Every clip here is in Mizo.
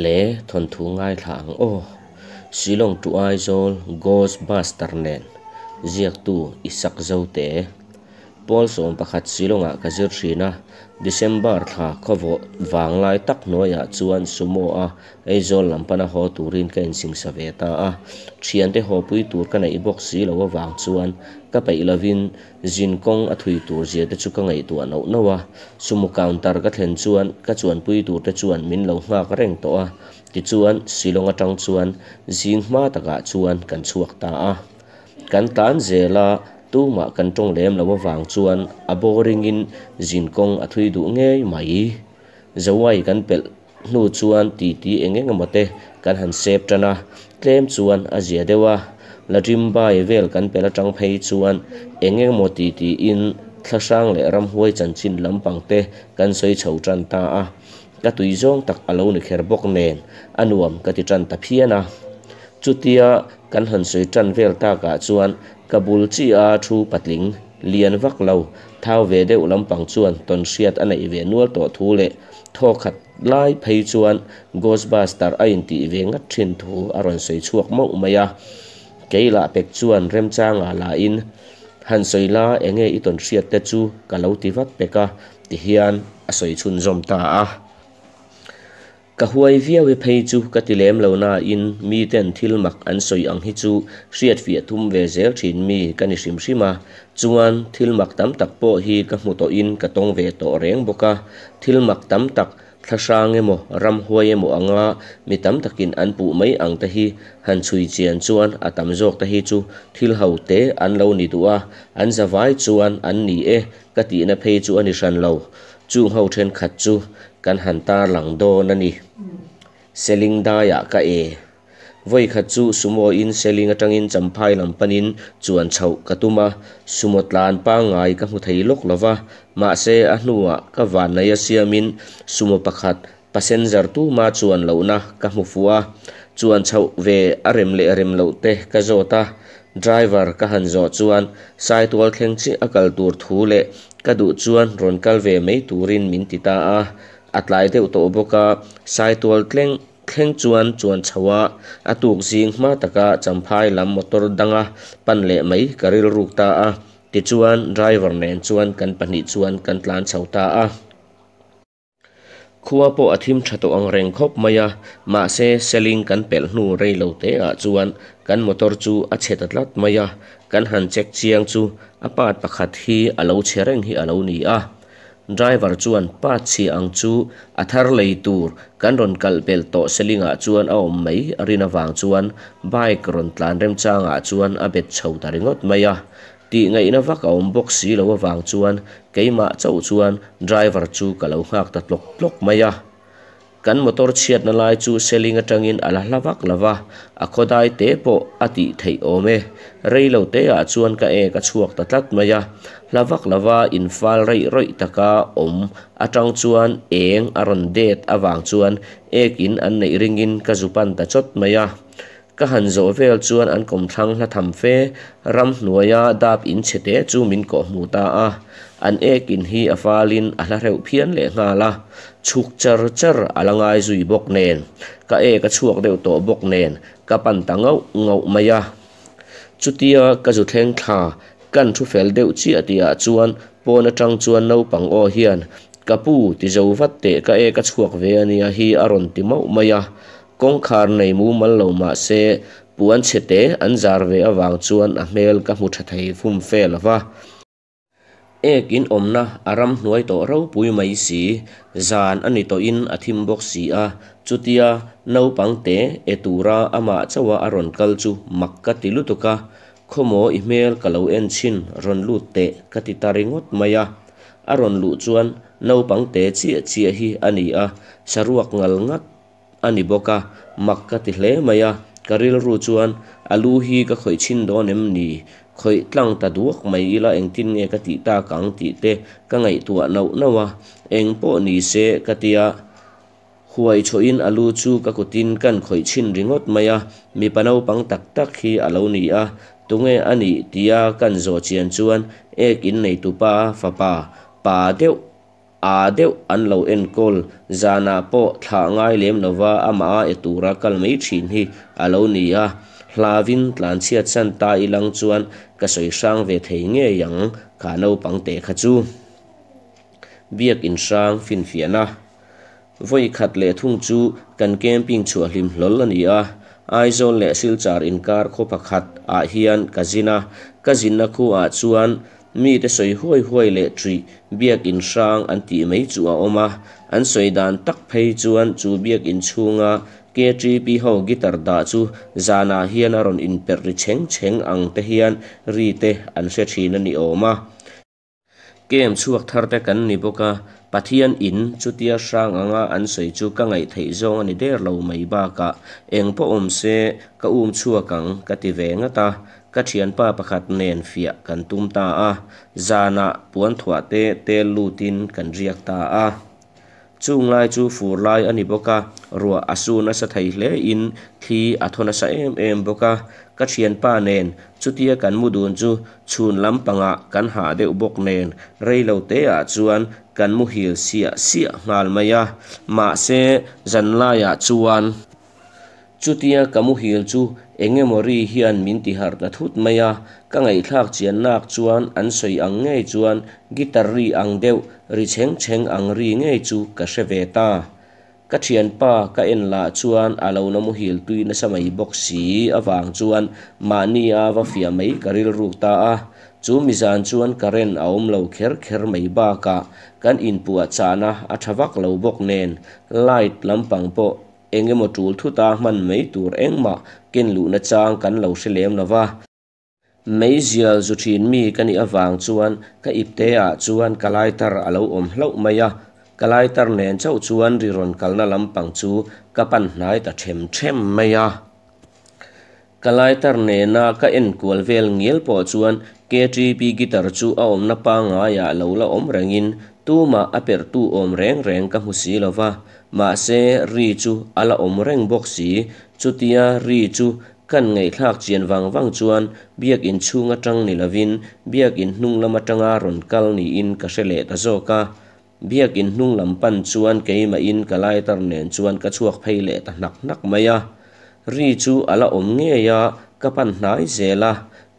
Le thawnthu ngaithla ang aw. Shillong to Aizawl Ghost Buster nen ziaktu Isak Zote. Pawl 11 Shillong-ah ka zir thin a, December thla khawvawh vanglai tak hnuaiah chuan Sumo-a Aizawl lam pana haw turin ka insingsa ve ta a. Thiante hawpui tur ka neih bawk si loh avang chuan ka peih lovin zin kawng a thui tur zia te chu ka ngaihtuah nauh nauh a. Sumo counter ka thlen chuan ka chuanpui tur te chuan min lo nghak reng tawh a. Tichuan Shillong atang chuan zing hma takah chuan kan chhuak ta a. Kan tlan zel a, tumah kan tawng lem lo avang chuan a boring in zin kawng a thui duh ngei mai. Zawai kan pelh hnu chuan titi eng eng emaw te kan han sep tan a, tlem chuan a zia deuh a. Ladrimbai vel kan pelh atang phei chuan eng eng emaw titi in thlahrang leh ramhuai chanchin lampang te kan sawi chho tan ta a. Ka tui zawng tak a lo ni kher bawk nen a nuam ka ti tan ta phian a. Chutia kan han sawi tan vel takah chuan ka bul chiah a thu patling lian vak lo thau ve deuh lampang chuan tawn hriat a neih ve nual tawh thu leh thaw khat lai phei chuan Ghostbuster a intih ve ngat thin thu a rawn sawi chhuak mauh mai a. Kei lah pek chuan remchangah lahin han sawi la enge i tawn hriat te chu ka lo ti vat pek a tihian a sawi chhunzawm ta a. Ka huai viau e phei chu ka ti lem lo nain miten thil mak an sawi ang hi chu hriatfiah tum ve zel thin mi ka ni hrim hrim a, chuan thil mak tam tak pawh hi ka hmu tawhin ka tawng ve tawh reng bawk a, thil mak tam tak thlahrang emaw ramhuai emaw anga mi tam takin an puh mai ang te hi han chhui chian chuan a tam zawk te hi chu thil ho te an lo ni duh a, an zavai chuan an ni e ka tihna phei chu a ni hran lo. Chung ho thenkhat chu kan han tarlang dawn a ni. Seling daiah ka e. Vawikhat chu Sumo in Seling atangin Champhai lam panin chuan chhoh ka tum a, Sumo tlan pangngai ka hmu thei lawk lova, mahse a hnuah ka vanneia siamin Sumo pakhat passenger tuma chuan lohna ka hmu fuh a, chuan chhoh ve a rem leh rem loh te ka zawt a, driver ka han zawh chuan Saitual thleng chiah a kal tur thu leh ka duh chuan rawn kal ve mai turin min ti ta a, a tlai deuh tawh bawk a, Saitual tleng thleng chuan chuan chho a, a tuk zing hma taka Champhai lam motor danga pan leh mai ka rilruk ta a, tichuan driver nen chuan kan pahnih chuan kan tlan chho ta a. Khua pawh a thim tha tawh ang reng khawp mai a, mahse Seling kan pelh hnu rei lo te ah chuan kan motor chu a chhe ta tlat mai a, kan han check chiang chu a part pakhat hi a lo chhe reng hi a lo ni a. Driver chuan part chhia ang chu a thar lei tur kan rawn kalh pelh tawh Seling ah chuan a awm mai a rin avang chuan bike rawn tlan remchang ah chuan a bet chho ta ringawt mai a. Tih ngaihna vak a awm bawk si lo avang chuan keimah chauh chuan driver chu ka lo nghak ta tlawk tlawk mai a. Kan motor chhiatna lai chu Seling atangin a la hla vak lo va, a khawdai te pawh a tih theih awm e. Rei lo te ah chuan ka ek a chhuak ta tlat mai a. Hla vak lo va infal reih rawih taka awm atang chuan eng a rawn det avang chuan ek in an neih ringin ka zu pan ta chawt mai a. Ka han zawh vel chuan an kawmthlang hla tham fe ramhnuaia dap in chhe te chu min kawh hmu ta a, an ek in hi a falin a hla hreuh phian leh nghal a, chhuk char char a la ngai zui bawk nen, ka ek a chhuak deuh tawh bawk nen ka pan ta ngauh ngauh mai a. Chutia ka zu thleng thla kan thu fel deuh chiah tihah chuan pawn atang chuan naupang aw hian, Ka pu, ti zo vat teh ka ek a chhuak ve ania hi a rawn ti mauh mai a, Kawngkhar nei mumal lo mah se puan chhe te an zar ve avang chuan a hmel ka hmu tha thei fum fe lo va. Ek in awmna a ram hnuai tawh ropui mai si, zan a ni tawhin a thim bawk si a, chutia naupang te e tura amah chauha a rawn kal chu mak ka ti lutuk a, Khawmaw i hmel ka lo en chhin rawn lut teh ka ti ta ringawt mai a. A rawn luh chuan naupang te chiah chiah hi a ni a, saruak ngal ngat a ni bawk a, mak ka ti hle mai a, ka rilru chuan a lu hi ka khawih chhin dawn em ni? Khawih tlang ta duak mai ila engtin nge ka tih tak ang tih te ka ngaihtuah nauh nauh a, eng pawh ni se ka tia huai chhohin a lu chu ka kutin kan khawih chhin ringawt mai a, mipa naupang tak tak hi a lo ni a, tunge a nih tia kan zawh chian chuan ek in neitupa fapa pa deuh. â deuh an lo enkawl, zanah pawh thlah ngai lem lova amah a e tura kal mai thin hi a lo ni a. Hlauin tlanchhiatsan ta ilang chuan ka sawi hrang ve thei ngei ang kha naupang te kha chu. Biak in hrang finfiahna vawi khat leh thung chu kan camping chhuah hlim hlawl a ni a. Aizawl leh Silchar inkar khaw pakhat ah hian ka zin a, ka zinna khu ah chuan mite sawi huai huai leh ṭih biak in hrang an tih mai chu a awm a, an sawi dan tak phei chuan chu biak in chhunga KTP ho guitar dah chu zanah hian a rawn inperh ri chheng chheng ang te hian ri te an hre ṭhin a ni awm a. Camp chhuak thar te kan ni bawk a, Pathian in chutia hrang anga an sawi chu ka ngaih theih zawng a ni der lo mai bakah eng pawh awm se ka um chhuak ang ka ti ve ngat a, ka thianpa pakhat nen fiah kan tum ta a, zanah puanthuah te tel lutin kan riak ta a. Chung lai chu fur lai a ni bawk a, ruah a su nasa thei hle in thli a thaw nasa em em bawk a, ka thianpa nen chutia kan mu dun chu chhun lampangah kan hah deuh bawk nen rei lo te ah chuan kan muhil siah siah nghal mai a, mahse zanlaiah chuan. Chutia ka muhil chu eng emaw ri hian min ti harh ta thut mai a, ka ngaihthlak chian nak chuan an sawi ang ngei chuan guitar ri ang deuh ri chheng chheng ang ri ngei chu ka hre ve ta. Ka thianpa ka en lah chuan a lo na muhil tui nasa mai bawk si avang chuan mahni a va fiah mai ka rilruk ta a. Chu mizan chuan current a awm lo kher kher mai bakah kan inpuahchahna a tha vak lo bawk nen light lampang pawh Eng emaw tul thuta hman mai tur engmah ken luhna chang kan lo hre lem lo va. Meizial zu thin mi ka nih avang chuan ka ipte ah chuan ka lighter a lo awm hlauh mai a, ka lighter nen chauh chuan ri rawn kalna lampang chu ka pan hnai ta them them mai a. Ka lighter nena ka en kual vel ngial pawh chuan KTP guitar chu a awmna pangaiah lo la awm rengin tumah a perhtu awm reng reng ka hmu si lo va, mahse ri chu a la awm reng bawk si. Chutia ri chu kan ngaihthlak chian vang vang chuan biakin chhung atang ni lovin biakin hnung lam atanga rawn kal niin ka hre leh ta zawk a. Biakin hnung lam pan chuan keimahin ka lighter nen chuan ka chhuak phei leh ta hnak hnak mai a. Ri chu a la awm ngei a, ka pan hnai zel a.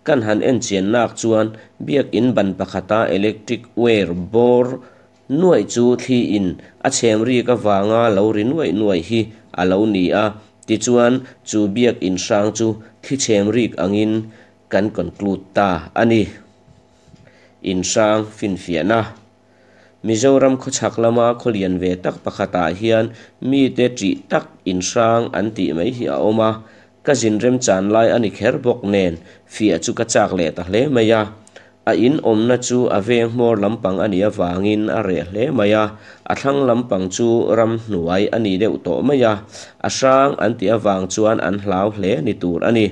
Kan han en chian nak chuan biakin ban pakhata electric wire bawr nuaih chu thli in a chhem rik avanga lo ri nuaih nuaih hi a lo ni a. Tichuan chu biakin hrang chu thli chhem rik angin kan conclude ta a ni. In hrang finfiahna. Mizoram khawchhak lama khaw lian ve tak pakhatah hian mite ṭih tak inhrang an tih mai hi a awm a, ka zin remchan lai a ni kher bawk nen fiah chu ka chak leh ta hle mai a. A in awmna chu a veng hmawr lampang a nih avangin a reh hle mai a, a thlang lampang chu ramhnuai a ni deuh tawh mai a, a hrang an tih avang chuan an hlau hle ni tur a ni.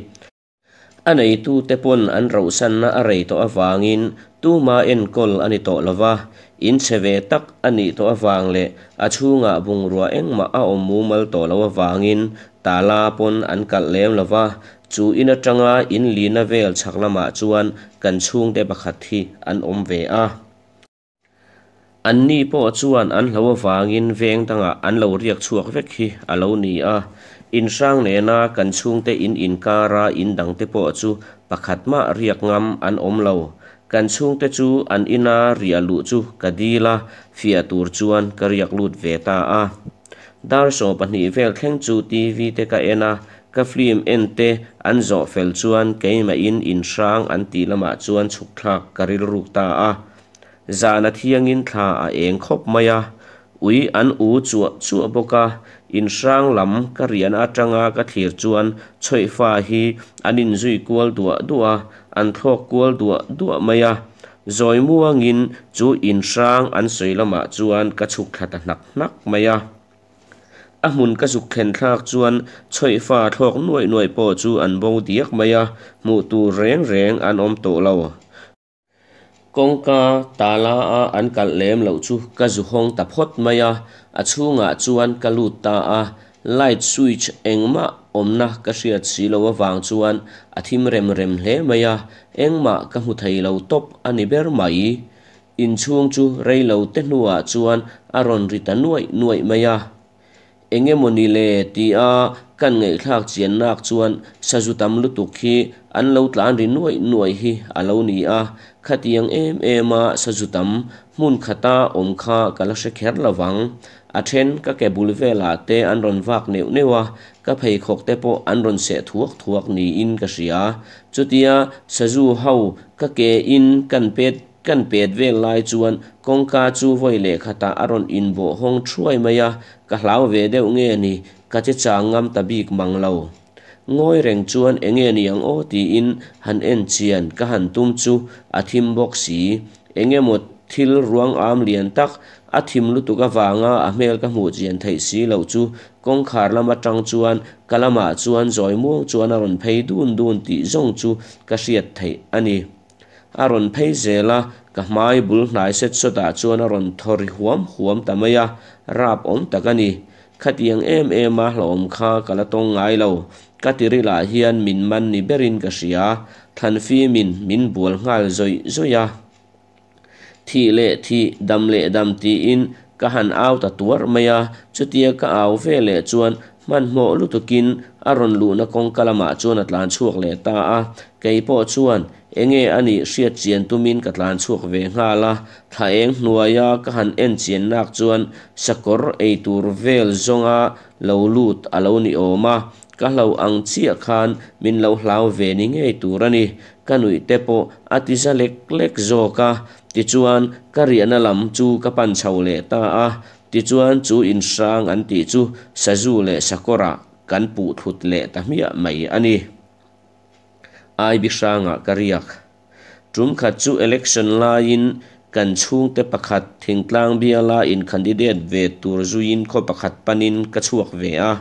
A neitute pawn an rohsanna a rei tawh avangin tuma enkawl a ni tawh lo va, in chhe ve tak a nih tawh avang leh a chhungah bungrua engmah a awm mumal tawh lo avangin tala pawn an kalh lem lo va, chu in atanga in lina vel chhak lamah chuan kan chhungte pakhat hi an awm ve a. Anni pawh chuan an hlo avangin veng dangah an lo riak chhuak vek hi a lo ni a. In hrang nena kan chhungte in inkara in dangte pawh chu pakhat mah riak ngam an awm lo. Kan chhungte chu an ina riah luh chu ka dil a, fiah tur chuan ka riak lut ve ta a. Dar 12 vel thleng chu TV te ka en a, ka film en te an zawh fel chuan keimahin in hrang an tih lamah chuan chhuk thlak ka rilruk ta a. Zan a thiangin thla a eng khawp mai a, ui an u chuah chuah bawk a, in hrang lam ka rian atanga ka thlir chuan chhawihfa hi an inzui kual duah duah a, an thlawk kual duah duah mai a. Zawi muangin chu in hrang an sawi lamah chuan ka chhuk thla ta hnak hnak mai a. A hmun ka zuk thlen thlak chuan chhawihfa thlawk nuaih nuaih pawh chu an bo diak mai a, hmuh tur reng reng an awm tawh lo. Kawngka tala a an kalh lem loh chu ka zu hawng ta phawt mai a, a chhungah chuan ka lut ta a, light switch engmah awmna ka hriat si lo avang chuan a thim rem rem hle mai a, engmah ka hmu thei lo tawp a ni ber mai. Inchhung chu rei lo te hnuah chuan a rawn ri ta nuaih nuaih mai a. Eng emaw ni le tia kan ngaihthlak chian nak chuan sazu tam lutuk hi an lo tlan ri nuaih nuaih hi a lo ni a, khatiang em em a sazu tam hmun khata awm kha ka la hre kher lo vang. A then ka ke bul velah te an rawn vak neuh neuh a, ka pheikhawk te pawh an rawn seh thuak thuak niin ka hria. Chutia sazu ho ka ke in kan pet kan pet vel lai chuan kawngka chu vawi leh khatah a rawn inbawh hawng thuai mai a, ka hlau ve deuh nge ni, ka che chang ngam ta bik mang lo. Ngawi reng chuan enge ni ang aw tiin han en chian ka han tum chu a thim bawk si. Engemaw thil ruang am lian tak a thim lutuk avanga a hmel ka hmuh chian theih si loh chu kawngkhar lam atang chuan ka lamah chuan zawi muang chuan a rawn phei dun dun tih zawng chu ka hriat theih a ni. A rawn phei zel a, ka hmai bul hnai set sawtah chuan a rawn thaw ri huam huam ta mai a, rap awm tak a ni. Khatiang em em a hlauhawm kha ka la tawng ngai lo. Ka tirilah hian min man ni berin ka hria. Thlanfimin min bual nghal zawih zawih a. Thih leh thih, dam leh dam tiin ka han au ta tuarh mai a, chutia ka au ve leh chuan hmanhmawh lutukin a rawn luhna kawngka lamah chuan a tlan chhuak leh ta a, kei pawh chuan enge a nih hriat chian tumin ka tlan chhuak ve nghal a, thla eng hnuaia ka han en chian nak chuan sakawr ei tur vel zawnga lo lut a lo ni awm a, ka hlo ang chiah khan min lo hlau ve ni ngei tur a ni. Ka nuih te pawh a ti za lek lek zawk a, tichuan ka riahna lam chu ka pan chho leh ta a, tichuan chu in hrang an tih chu sazu leh sakawrah kan puh thlut leh ta hmiah mai a ni. Aibi hrangah ka riak. Tum khat chu election laiin kan chhungte pakhat thingtlang biala in candidate ve tur zuiin khaw pakhat panin ka chhuak ve a,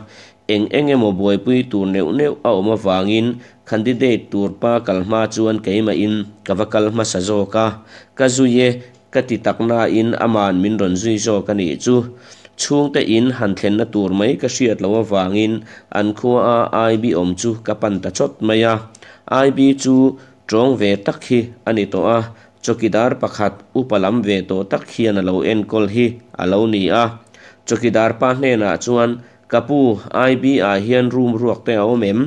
Eng eng emaw buaipui tur neuh neuh a awm avangin candidate tur pa kal hma chuan keimahin ka va kal hmasa zawk a, ka zui e ka ti tak nain aman min rawn zui zawk a nih chu. Chhungte in han thlenna tur mai ka hriat loh avangin an khua a IB awm chu ka pan ta chawt mai a. IB chu tawng ve tak hi a ni tawh a, chawkidar pakhat upa lam ve tawh tak hian a lo enkawl hi a lo ni a. Chawkidar pa hnenah chuan Ka pu, IB ah hian room ruak te a awm em?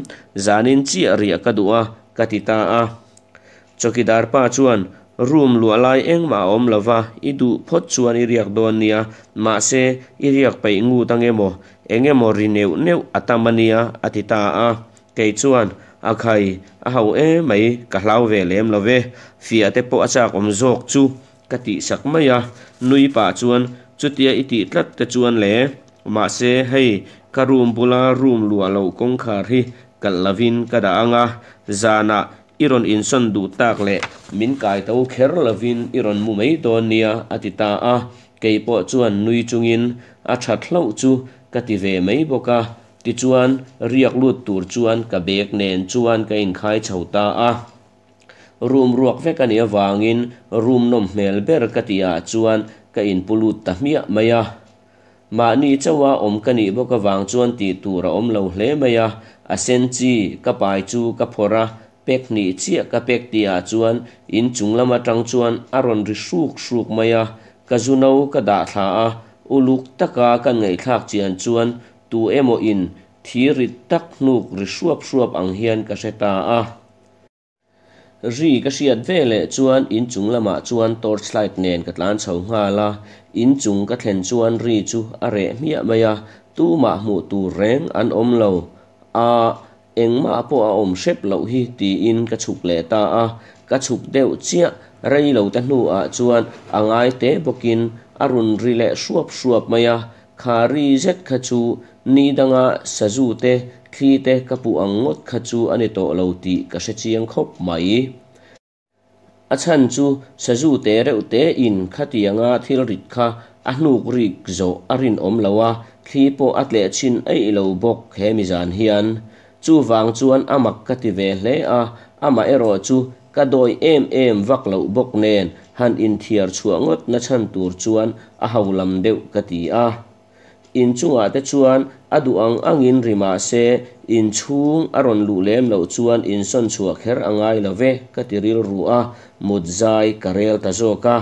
Zanin chiah riah ka duh a, ka ti ta a. Chawkidar pa chuan, Room luah lai engmah a awm lo va, i duh phawt chuan i riak dawn nia, mahse, i riak peih ngut ang emaw, eng emaw ri neuh neuh a tam a nia, a ti ta a. Kei chuan, A khai, a ho emai, ka hlau ve lem lo ve, fiah te pawh a chak awm zawk chu, Ka tih sak mai a, nui pah chuan chutia i tih tlat te chuan le, mahse hei ka room bula room luah loh kawngkhar hi kalh lovin ka dah ang a, zanah i rawn insawn duh tak leh min kai to kher lovin i rawn mu mai dawn nia a ti ta a, kei pawh chuan nui chungin a that hlauh chu ka ti ve mai bawk a, tichuan riak lut tur chuan ka bag nen chuan ka inkhai chho ta a. Room ruak vek a nih avangin room nawm hmel ber ka tih ah chuan ka inpu lut ta hmiah mai a. Mahni chauha awm ka nih bawk avang chuan tih tur a awm lo hle mai a, a sen chi ka pai chu ka phawrh a, pek hnih chiah ka pek tih ah chuan inchung lam atang chuan a rawn ri hruk hruk mai a, ka zu no ka dah thla a, uluk taka kan ngaihthlak chian chuan tu emaw in thir rit tak hnuk ri hruap hruap ang hian ka hre ta a. Ri ka hriat ve leh chuan inchung lamah chuan torch light nen ka tlan chho nghal a, inchung ka thlen chuan ri chu a reh hmiah mai a, tumah hmuh tur reng an awm lo. A, engmah pawh a awm hrep loh hi tiin ka chhuk leh ta a, ka chhuk deuh chiah rei lo te hnuah chuan a ngai te bawkin a rawn ri leh hruap hruap mai a, Kha ri zet kha chu ni danga sazu te, thli te ka puh ang ngawt kha chu a ni tawh lo tih ka hre chiang khawp mai. A chhan chu sazu te reuh te in khatianga thil rit kha a hnuk rik zawh a rinawm lo a, thli pawh a tleh chhin eih lo bawk he mizan hian. Chuvang chuan a mak ka ti ve hle a, amah erawh chu ka dawi em em vak loh bawk nen han inthiar chhuah ngawt na chhan tur chuan a ho lam deuh ka ti a. Inchungah te chuan a duh ang angin ri mah se inchhung a rawn luh lem loh chuan insawn chhuah kher a ngai lo ve ka ti rilru a, mut zai ka rel ta zawk a.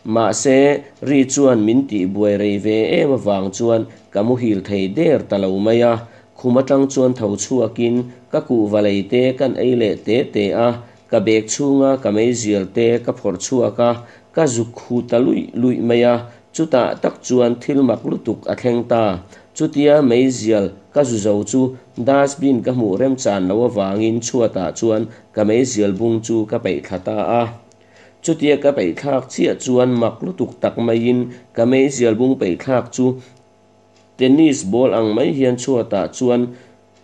Mahse, ri chuan min tihbuai rei ve em avang chuan ka muhil thei der ta lo mai a. Khum atang chuan tho chhuakin ka kuhva lei te kan ei leh te te a, ka bag chhunga ka meizial te ka phawrh chhuak a, ka zuk khu ta luih luih mai a. Chutah tak chuan thil mak lutuk a thleng ta. Chutia meizial ka zu zo chu dustbin ka hmuh remchan loh avangin chhuatah chuan ka meizial bung chu ka peih thla ta a. Chutia ka peih thlak chiah chuan mak lutuk tak maiin ka meizial bung peih thlak chu tennis ball ang mai hian chhuatah chuan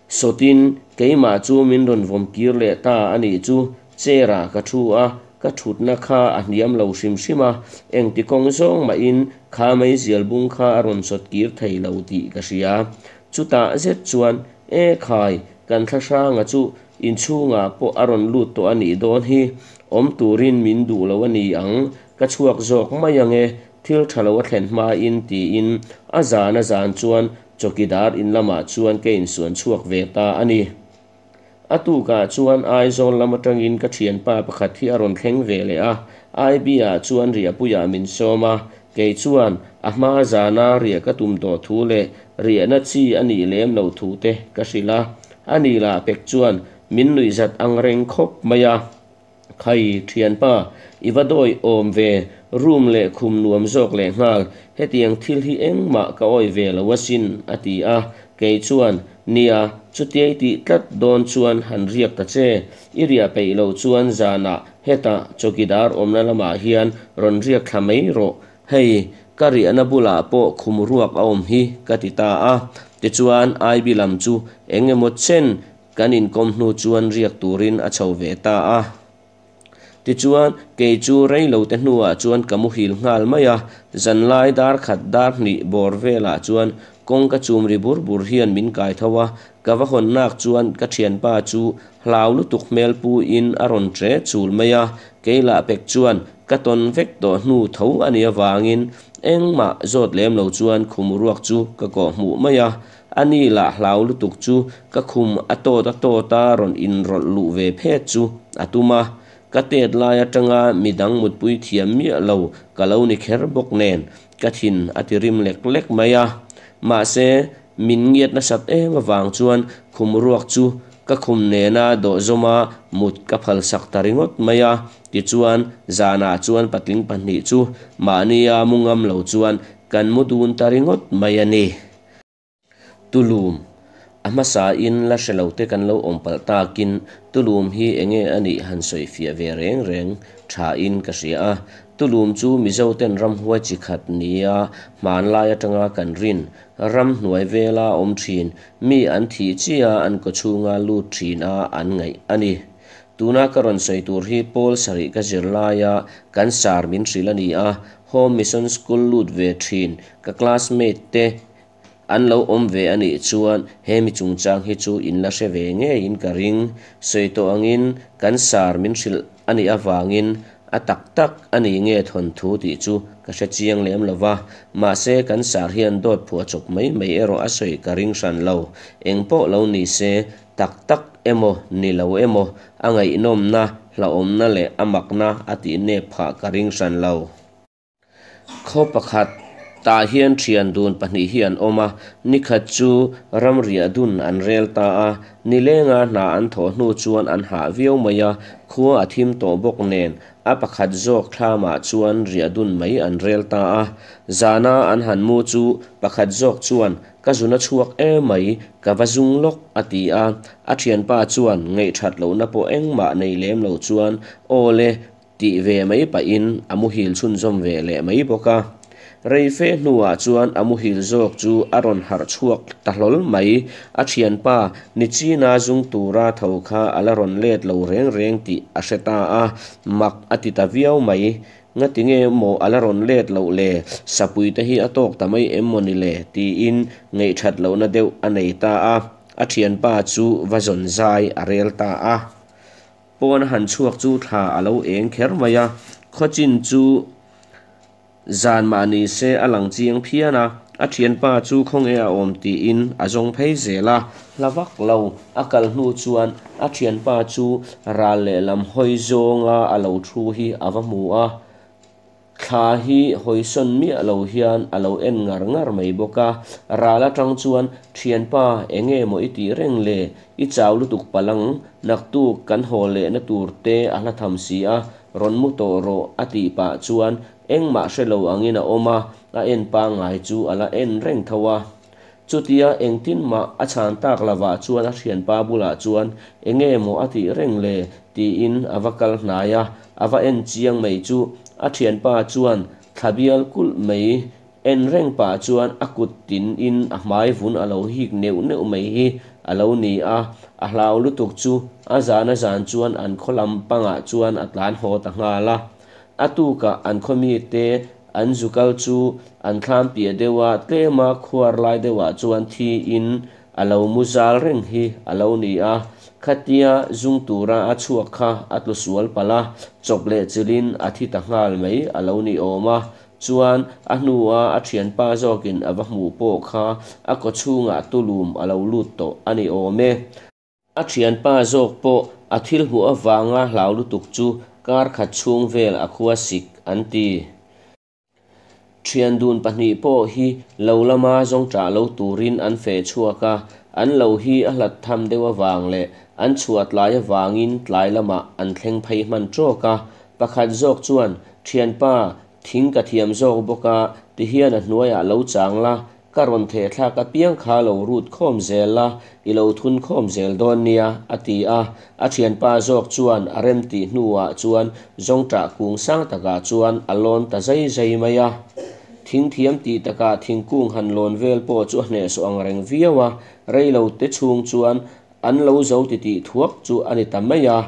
sawtin keimah chu min rawn vawm kir leh ta a nih chu. Chair ah ka thu a, ka thutna kha a hniam lo hrim hrim a, engti kawng zawng mahin kha meizial bung kha a rawn sawt kir thei lo tih ka hria. Chutah zet chuan, E khai, kan thlahranga chu inchhungah pawh a rawn lut tawh a nih dawn hi, awm turin min duh lo a ni ang, ka chhuak zawk mai ang e, thil tha lo a thlen hmain tiin a zan a zan chuan chawkidar in lamah chuan ka insuan chhuak ve ta a ni. A tukah chuan Aizawl lam atangin ka thianpa pakhat hi a rawn thleng ve leh a, IB-ah chuan riahpuiah min sawm a, kei chuan a hma zana riah ka tum tawh thu leh riahna chi a nih lem loh thu te ka hrilh a, ani lah pek chuan min nuihzat ang reng khawp mai a. Khai, thianpa, i va dawi awm ve, room leh khum nuam zawk leh nghal, hetiang thil hi engmah ka awih ve lo asin, a ti a. Kei chuan, Nia, chutia i tih tlat dawn chuan han riak ta che, i riah peih loh chuan zanah hetah chawkidar awmna lamah hian rawn riak thla mai rawh, hei, ka riahna bulah pawh khum ruak a awm hi, ka ti ta a. Tichuan, Ivy lam chu eng emaw chen Kan inkawm hnu chuan riak turin a chho ve ta a. Tichuan, kei chu rei lo te hnuah chuan ka muhil nghal mai a, zanlai dar khat dar hnih bawr velah chuan kawngka chum ri bur bur hian min kai tho a, ka va hawn nak chuan ka thianpa chu hlau lutuk hmel pu in a rawn tre chul mai a, kei lah pek chuan ka tawn vek tawh hnu tho a nih avangin engmah zawt lem lo chuan khum ruak chu ka kawh hmuh mai a. A ni lah hlau lutuk chu ka khum a tawt a tawt a rawn inrawlh luh ve phet chu a tum a, ka tet lai atanga midang mutpui thiam miah lo ka lo ni kher bawk nen ka thin a ti rim lek lek mai a. Mahse, min ngiat nasat em avang chuan khum ruak chu ka khum nena dawhzawma mut ka phalsak ta ringawt mai a. Tichuan, zanah chuan patling pahnih chu mahnia mu ngam lo chuan kan mu dun ta ringawt mai a ni. Tulum, A hmasain la hre lote kan lo awm palh takin Tulum hi enge a nih han sawi fiah ve reng reng thain ka hria a. Tulum chu Mizoten ramhuai chi khat nia hmanlai atanga kan rin, ramhnuai vela awm thin, mi an thih chia an kawchhunga lut thin a an ngaih a ni. Tuna ka rawn sawi tur hi Pawl sarih ka zir laia kan sar min hrilh a ni a, Home Mission School lut ve thin ka classmate te An lo awm ve a nih chuan he mi chungchang hi chu in la hre ve ngeiin ka ring. Sawi tawh angin kan sar min hrilh a nih avangin a tak tak a ni nge thawnthu tih chu ka hre chiang lem lo va. Mahse kan sar hian dawt phuah chawp mai mai erawh a sawi ka ring hran lo. Eng pawh lo ni se tak tak emaw ni lo emaw a ngaihnawmna, hlauhawmna leh a makna a tih nep phah ka ring hran lo. Khaw pakhat tah hian thian dun pahnih hi an awm a, nikhat chu ramriah dun an rel ta a, nilenga hna an thawh hnu chuan an hah viau mai a, khua a thim tawh bawk nen a pakhat zawk thlamah chuan riah dun mai an rel ta a. Zana an han mu chu pakhat zawk chuan ka zun a chhuak emai ka va zung lawk a ti a, a thianpa chuan ngaihthat lohna pawh engmah nei lem lo chuan aw le Tih ve mai pahin a muhil chhunzawm ve leh mai bawk a. Rei fe hnuah chuan a muhil zawk chu a rawn harh chhuak ta hlawl mai. A thianpa Nichina zung tura tho kha a la rawn let lo reng reng tih a hre ta a, mak a ti ta viau mai. Ngati nge maw a la rawn let loh le? Sapui te hi a tawk ta mai em maw ni le? tiin ngaihthat lohna deuh a nei ta a. A thianpa chu va zawn zai a rel ta a. Pawn a han chhuak chu thla a lo eng kher mai a, khawchin chu zan mah ni se a lang chiang phian a, a thianpa chu khawnge a awm tiin a zawng phei zel a, hla vak lo a kal hnu chuan a thianpa chu ral lehlam hawi zawnga a lo thu hi a va hmu a. Thla hi hawisawn miah lo hian a lo en ngar ngar mai bawk a. Ral atang chuan, Thianpa, enge maw i tih reng le? I chau lutuk palh ang, naktuk kan haw lehna tur te a hla tham si a, rawn mu tawh rawh a tih pah chuan engmah hre lo angin a awm a, a en pangngai chu a la en reng tho a. Chutia engtin mah a chhan tak lovah chuan a thianpa bulah chuan enge maw a tih reng le tiin a va kal hnai a, a va en chiang mai chu a thianpa chuan thla bial kulh mai en reng pah chuan a kut tin in a hmai vun a lo hik neuh neuh mai hi a lo ni a, a hlau lutuk chu a zan a zan chuan an khaw lam pangah chuan a tlan haw ta nghal a. A tukah an khaw mite An zu kal chu an thlam piah deuh a, tlema khuar lai deuhah chuan thiin a lo mu zal reng hi a lo ni a. Khatia zung tura a chhuak kha a tlu sual palh a, chawp leh chilhin a thi ta nghal mai a lo ni awm a. Chuan a hnua a thianpa zawkin a va hmuh pawh kha a kawchhungah tulum a lo lut tawh a ni awm e. A thianpa zawk pawh a thil hmuh avanga hlau lutuk chu kar khat chhung vel a khua sik an ti. Thian dun pahnih pawh hi lo lama zawng ṭah lo turin an feh chhuak a, an lo hi a hlat tham deuh avang leh an chhuah tlai avangin tlai lamah an thleng phei hman ṭawk a. Pakhat zawk chuan, Thianpa, thing ka thiam zawk bawk a, tihian a hnuaiah lo chang la, Ka rawn theh thlak apiang kha lo rut khawm zel la, i lo thun khawm zel dawn nia, a ti a. A thianpa zawk chuan a rem tih hnuah chuan zawngṭah kung sang takah chuan a lawn ta zai zai mai a. Thingthiam tih takah thingkung han lawn vel pawh chu a hnehsawh ang reng viau a, rei lo te chhung chuan an lo zo titih thuak chu a ni ta mai a.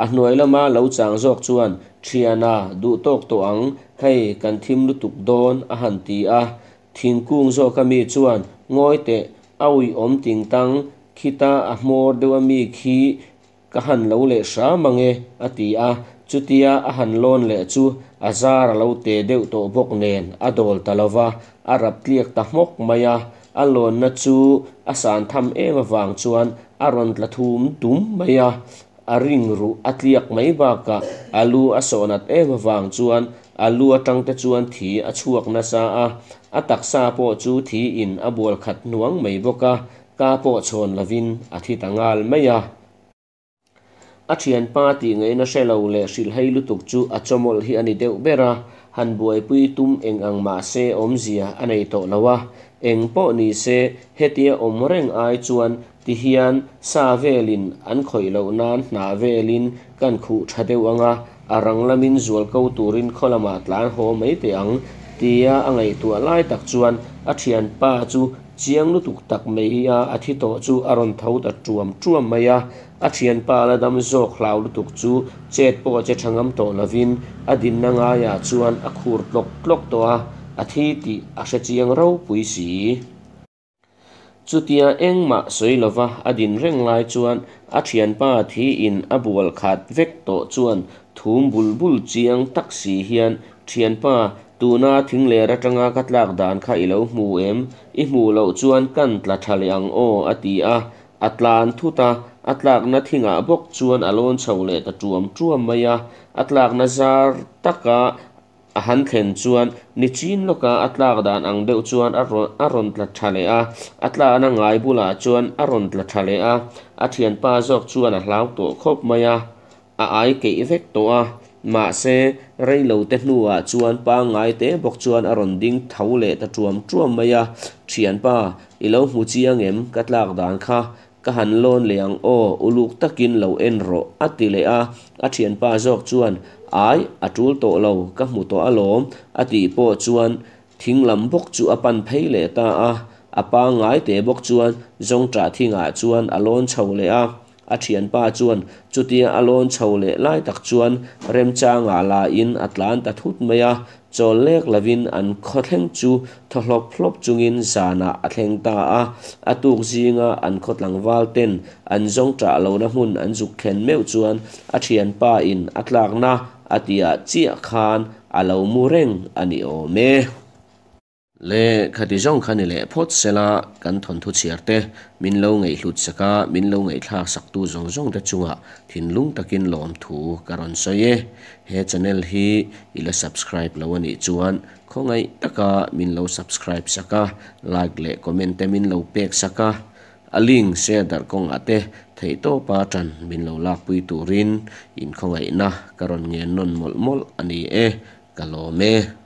A hnuai lama lo chang zawk chuan, Thiana, duh tawk tawh ang, hei kan thim lutuk dawn, a han ti a. Thingkung zawk a mi chuan, Ngawi teh, a uih awm ting tang, khita a hmawr deuh a mi khi ka han lo leh hram ang e, a ti a. Chutia a han lawn leh chu a zar a lo te deuh tawh bawk nen a dawl ta lo va, a rap tliak ta hmawk mai a. A lawnna chu a san tham em avang chuan a rawn tla thum dum mai a. A ring ruh a tliak mai bakah a lu a sawhnat em avang chuan A lu atang te chuan thi a chhuak nasa a, a taksa pawh chu thi in a bual khat hnuang mai bawk a, ka pawh chhawn lovin a thi ta ngal mai a. A thianpa tih ngaihna hre lo leh hrilhhei lutuk chu a chawmawlh hi a ni deuh ber a, han buaipui tum eng ang mah se awmzia a nei tawh lo a, eng pawh ni se hetia awm reng ai chuan ti hian sa velin an khawih loh nan hnah velin kan khuh tha deuh ang a, A rang lamin zual ko turin khaw lamah tlan haw mai teh ang, tia a ngaihtuah lai tak chuan a thianpa chu chiang lutuk tak mai a a thi tawh chu a rawn tho ta tuam tuam mai a. A thianpa la dam zawk hlau lutuk chu chet pawh a che tha ngam tawh lovin a dinna ngaiah chuan a khur tlawk tlawk tawh a, a thi tih a hre chiang ropui si. Chutia engmah sawi lova a din reng lai chuan a thianpa thiin a bual khat vek tawh chuan thum bul bul chiang tak si hian, Thianpa, tuna thingler atanga ka tlak dan kha i lo hmu em? I hmuh loh chuan kan tla tha leh ang aw, a ti a. A tlan thut a, a tlakna thingah bawk chuan a lawn chho leh ta tuam tuam mai a. A tlakna zar taka A han thlen chuan nichin lawka a tlak dan ang deuh chuan a rawn a rawn tla tha leh a, a tlakna ngai bulah chuan a rawn tla tha leh a, a thianpa zawk chuan a hlau tawh khawp mai a, a ai keih vek tawh a, mahse reilo te hnuah chuan pangngai te bawk chuan a rawn ding tho leh ta tuam tuam mai a, Thianpa, i lo hmu chiang em ka tlak dan kha, Ka han lawn leh ang aw, uluk takin lo en rawh, a ti leh a. A thianpa zawk chuan, Ai, a tul tawh lo, ka hmu tawh alawm, a tih pawh chuan thing lam bawk chu a pan phei leh ta a. A pangngai teh bawk chuan zawngṭah thingah chuan a lawn chho leh a. A thianpa chuan chutia a lawn chho leh lai tak chuan remchangah lain a tlan ta thut mai a. Chawl lek lovin an khaw thleng chu thaw hlawp hlawp chungin zanah a thleng ta a, a tuk zinga an khaw tlangval ten an zawng ṭah lohna hmun an zuk thlen meuh chuan a thianpa in a tlakna a tiah chiah khan a lo mu reng a ni awm e. Le, khati zawng kha ni leh phawt sela, kan thawnthu chhiar te min lo ngaihhlut sak a, min lo ngaihthlak saktu zawng zawng te chungah thinlung takin lawmthu ka rawn sawi e. He channel hi i la subscribe lo a nih chuan khawngaih taka min lo subscribe sak a, like leh comment te min lo pek sak a, a link share darh kawngah te theihtawpa tan min lo lakpui turin inkhawngaihna ka rawn ngen nawn mawlh mawlh a ni e, ka lawm e.